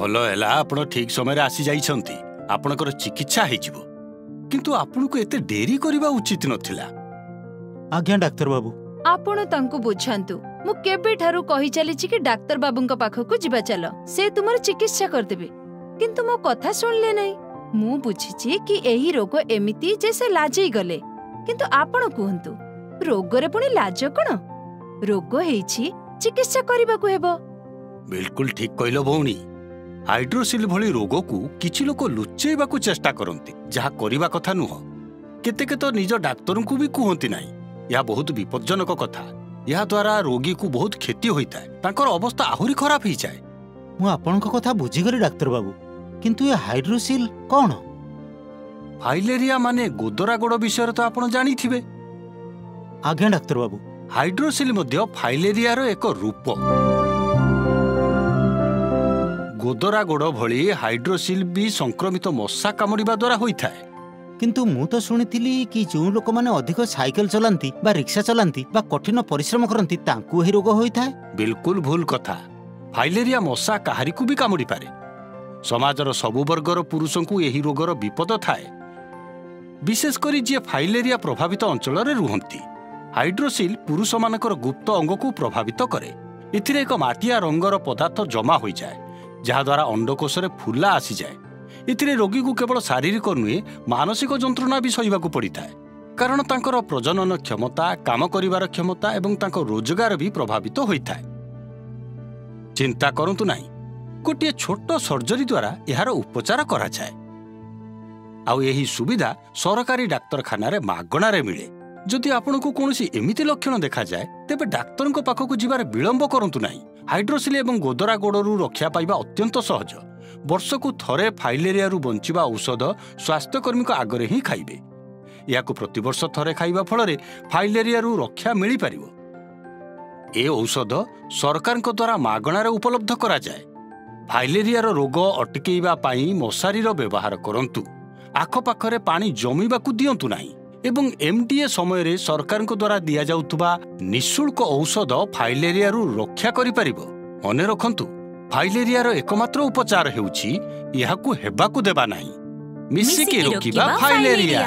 ଭଲ ହେଲା ଆପଣ ଠିକ୍ ସମୟରେ ଆସିଯାଇଛନ୍ତି। ଆପଣଙ୍କର ଚିକିତ୍ସା ହେଇଯିବ, କିନ୍ତୁ ଆପଣଙ୍କୁ ଏତେ ଡେରି କରିବା ଉଚିତ ନଥିଲା। ଆଜ୍ଞା ଡାକ୍ତର ବାବୁ। ଆପଣ ତାଙ୍କୁ ବୁଝାନ୍ତୁ। ମୁଁ କେବେଠାରୁ କହି ଚାଲିଛି କି ଡାକ୍ତର ବାବୁଙ୍କ ପାଖକୁ ଯିବା ଚାଲ, ସେ ତୁମର ଚିକିତ୍ସା କରିଦେବେ, କିନ୍ତୁ ମୋ କଥା ଶୁଣିଲେ ନାହିଁ। ମୁଁ ବୁଝିଛି କି ଏହି ରୋଗ ଏମିତି ଯେ ସେ ଲାଜେଇ ଗଲେ, କିନ୍ତୁ ଆପଣ କୁହନ୍ତୁ, ରୋଗରେ ପୁଣି ଲାଜ କଣ? ରୋଗ ହେଇଛି, ଚିକିତ୍ସା କରିବାକୁ ହେବ। ବିଲକୁଲ ଠିକ୍ କହିଲ ଭଉଣୀ। ହାଇଡ୍ରୋସିଲ୍ ଭଳି ରୋଗକୁ କିଛି ଲୋକ ଲୁଚେଇବାକୁ ଚେଷ୍ଟା କରନ୍ତି, ଯାହା କରିବା କଥା ନୁହଁ। କେତେକେ ତ ନିଜ ଡାକ୍ତରଙ୍କୁ ବି କୁହନ୍ତି ନାହିଁ। ଏହା ବହୁତ ବିପଜ୍ଜନକ କଥା। ଏହାଦ୍ୱାରା ରୋଗୀକୁ ବହୁତ କ୍ଷତି ହୋଇଥାଏ, ତାଙ୍କର ଅବସ୍ଥା ଆହୁରି ଖରାପ ହେଇଯାଏ। ମୁଁ ଆପଣଙ୍କ କଥା ବୁଝିଗଲି ଡାକ୍ତର ବାବୁ, କିନ୍ତୁ ଏ ହାଇଡ୍ରୋସିଲ୍ କ'ଣ? ଫାଇଲେରିଆ ମାନେ ଗୋଦରା ଗୋଡ଼ ବିଷୟରେ ତ ଆପଣ ଜାଣିଥିବେ। ଆଜ୍ଞା ଡାକ୍ତର ବାବୁ। ହାଇଡ୍ରୋସିଲ୍ ମଧ୍ୟ ଫାଇଲେରିଆର ଏକ ରୂପ। ଗୋଦରା ଗୋଡ଼ ଭଳି ହାଇଡ୍ରୋସିଲ୍ ବି ସଂକ୍ରମିତ ମଶା କାମୁଡ଼ିବା ଦ୍ୱାରା ହୋଇଥାଏ। କିନ୍ତୁ ମୁଁ ତ ଶୁଣିଥିଲି କି ଯେଉଁ ଲୋକମାନେ ଅଧିକ ସାଇକେଲ ଚଲାନ୍ତି ବା ରିକ୍ସା ଚଲାନ୍ତି ବା କଠିନ ପରିଶ୍ରମ କରନ୍ତି, ତାଙ୍କୁ ଏହି ରୋଗ ହୋଇଥାଏ। ବିଲକୁଲ ଭୁଲ କଥା। ଫାଇଲେରିଆ ମଶା କାହାରିକୁ ବି କାମୁଡ଼ିପାରେ। ସମାଜର ସବୁ ବର୍ଗର ପୁରୁଷଙ୍କୁ ଏହି ରୋଗର ବିପଦ ଥାଏ, ବିଶେଷ କରି ଯିଏ ଫାଇଲେରିଆ ପ୍ରଭାବିତ ଅଞ୍ଚଳରେ ରୁହନ୍ତି। ହାଇଡ୍ରୋସିଲ୍ ପୁରୁଷମାନଙ୍କର ଗୁପ୍ତ ଅଙ୍ଗକୁ ପ୍ରଭାବିତ କରେ। ଏଥିରେ ଏକ ମାଟିଆ ରଙ୍ଗର ପଦାର୍ଥ ଜମା ହୋଇଯାଏ, ଯାହାଦ୍ୱାରା ଅଣ୍ଡକୋଷରେ ଫୁଲା ଆସିଯାଏ। ଏଥିରେ ରୋଗୀକୁ କେବଳ ଶାରୀରିକ ନୁହେଁ, ମାନସିକ ଯନ୍ତ୍ରଣା ବି ସହିବାକୁ ପଡ଼ିଥାଏ, କାରଣ ତାଙ୍କର ପ୍ରଜନନ କ୍ଷମତା, କାମ କରିବାର କ୍ଷମତା ଏବଂ ତାଙ୍କ ରୋଜଗାର ବି ପ୍ରଭାବିତ ହୋଇଥାଏ। ଚିନ୍ତା କରନ୍ତୁ ନାହିଁ, ଗୋଟିଏ ଛୋଟ ସର୍ଜରୀ ଦ୍ୱାରା ଏହାର ଉପଚାର କରାଯାଏ, ଆଉ ଏହି ସୁବିଧା ସରକାରୀ ଡାକ୍ତରଖାନାରେ ମାଗଣାରେ ମିଳେ। ଯଦି ଆପଣଙ୍କୁ କୌଣସି ଏମିତି ଲକ୍ଷଣ ଦେଖାଯାଏ, ତେବେ ଡାକ୍ତରଙ୍କ ପାଖକୁ ଯିବାରେ ବିଳମ୍ବ କରନ୍ତୁ ନାହିଁ। ହାଇଡ୍ରୋସିଲ୍ ଏବଂ ଗୋଦରା ଗୋଡ଼ରୁ ରକ୍ଷା ପାଇବା ଅତ୍ୟନ୍ତ ସହଜ। ବର୍ଷକୁ ଥରେ ଫାଇଲେରିଆରୁ ବଞ୍ଚିବା ଔଷଧ ସ୍ୱାସ୍ଥ୍ୟକର୍ମୀଙ୍କ ଆଗରେ ହିଁ ଖାଇବେ। ଏହାକୁ ପ୍ରତିବର୍ଷ ଥରେ ଖାଇବା ଫଳରେ ଫାଇଲେରିଆରୁ ରକ୍ଷା ମିଳିପାରିବ। ଏ ଔଷଧ ସରକାରଙ୍କ ଦ୍ୱାରା ମାଗଣାରେ ଉପଲବ୍ଧ କରାଯାଏ। ଫାଇଲେରିଆର ରୋଗ ଅଟକେଇବା ପାଇଁ ମଶାରୀର ବ୍ୟବହାର କରନ୍ତୁ, ଆଖପାଖରେ ପାଣି ଜମିବାକୁ ଦିଅନ୍ତୁ ନାହିଁ ଏବଂ ଏମ୍ଡିଏ ସମୟରେ ସରକାରଙ୍କ ଦ୍ୱାରା ଦିଆଯାଉଥିବା ନିଃଶୁଳ୍କ ଔଷଧ ଫାଇଲେରିଆରୁ ରକ୍ଷା କରିପାରିବ। ମନେ ରଖନ୍ତୁ, ଫାଇଲେରିଆର ଏକମାତ୍ର ଉପଚାର ହେଉଛି ଏହାକୁ ହେବାକୁ ଦେବା ନାହିଁ। ମିଶିକି ରୋକିବା ଫାଇଲେରିଆ।